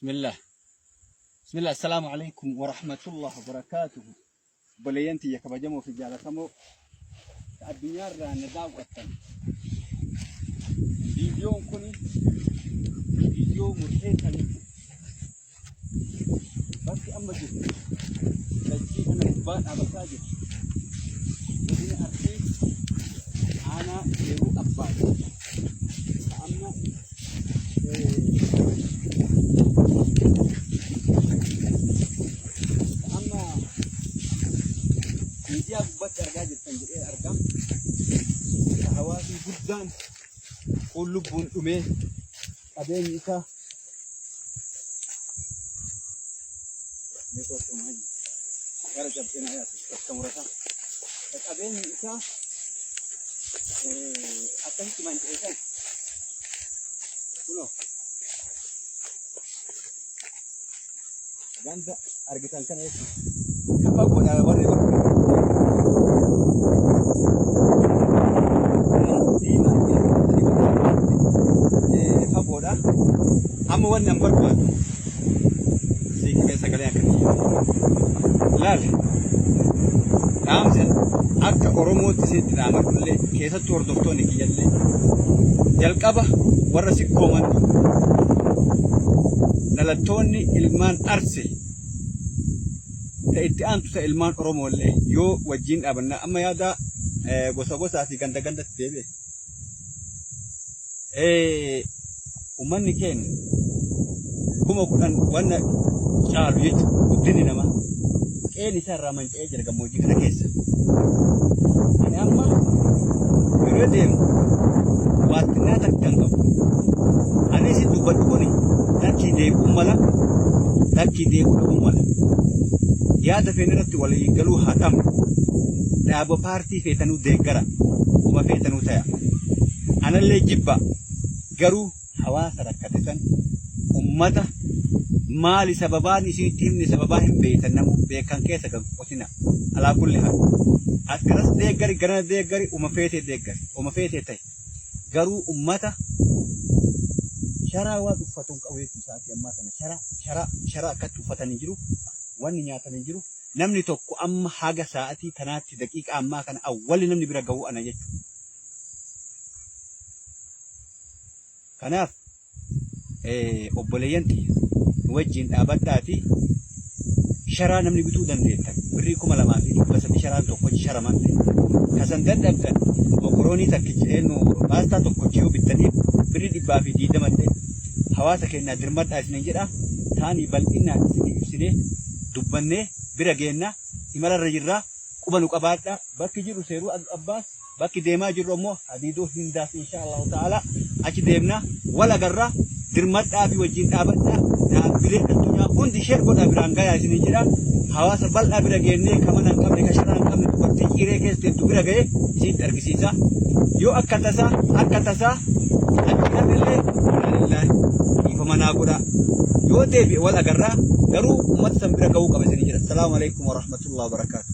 Bismillah. Bismillah. Assalaamu alaikum wa rahmatullah wa barakaatuhu. Obboleeyyan tiyya kabajamoo fi jaalatamoo ta addunyaa irraa na daawwattan. Viidiyoon kun viidiyoo murteessaa jechuudha. Bakki amma jiru dachii kana gubbaa dhaabataa jiru. Godina Arsii aanaa Seeruu Abbaati. Ta amma amma miidiyaa gubbaatti argaa jirtan jedhee argaa. Hawaasni guddaan kun lubbuun dhumee qabeenyi isaa gara cabsina yaatu bakka murataa. Qabeenyi isaa akkasitti manca'e kan kunoo ganda argitan kana jechuudha. Fagoodha warri fagoodha. Amma wanni an barbaadu siiqimee sagalee akkasii. Laal dhaamsa akka Oromootti isinitti dhaamadhullee keessattuu hordoftoonni kiyyallee jalqaba warra sikkooman dhalattoonni ilmaan Arsi ta itti aantu ta ilmaan Oromoollee yoo wajjin dhaabanna amma yaada gosa gosaa fi ganda gandatti deebi'e. Uummanni keenya 10,000 wanna caalu jechuudha guddinni namaa qe'een isaa irraa manca'ee jira gammoojjii kana keessa. Ani amma yeroo deemu waastinaa takka hin qabu. Ani isin dubbadhu kuni lakkii deebi'uu mala lakkii deebi'uu dhabuu mala. Yaada feene irratti walii galuu haa dhabnu. Dhaaba paartii feetanuu deeggara. Uma feetanuu taya. Anallee jibba garuu hawaasa rakkate san ummata maali sababaan isinitti himne sababaa hin beektan namu beekan keessa gad qotina alaa kulli haal as garas deeggari garana deeggari uma feetee deeggari uma feetee ta'i garuu ummata sharaa waan uffatu hin qabu jechuu isaati ammaa kana sharaa sharaa sharaa akkatti uffatanii jiru wanni nyaatanii jiru namni tokko amma haga sa'atii tanaatti daqiiqaa ammaa kana awwalli namni bira gahuu ana jechuudha. Kanaaf obboleeyyan tiyya nu wajjin dhaabadhaati sharaa namni bituu dandeettan birrii 2300 sharaan tokkochi sharaman ta'e kasan dadhabdan mokoroonii takkicha eenyu paastaa tokkochi yoo bittaniif birrii 120 ta'e hawaasa keenyaa dirmadhaa isiniin jedha taanii bal'inaan isinii ibsinee dubbannee bira geenna imalarra jirraa quba nu qabaadhaa bakki jirru seeruu abbaas Bakki deemaa jirru ammoo Hadiidoo Hindaas inshaa Allahu ta'ala achi deemna wal agarra dirmadhaa fi wajjin dhaabadha dhaabbileen addunyaa hundi sheer godhaa biraan gayaa isiniin jedha hawaasa bal'aa bira geennee ka mana hin qabne ka sharaa hin qabne dubartii ciree keessa teettu bira ga'ee isinitti argisiisa yoo akka tasaa akka tasaa achi hafillee innaa dhiifama naa godhaa yoo deebi'e wal agarraa garuu uummata san bira ga'uu qaba isiniin jedha. Assalaamu alaikum warahmatullahi wabarakaatuh.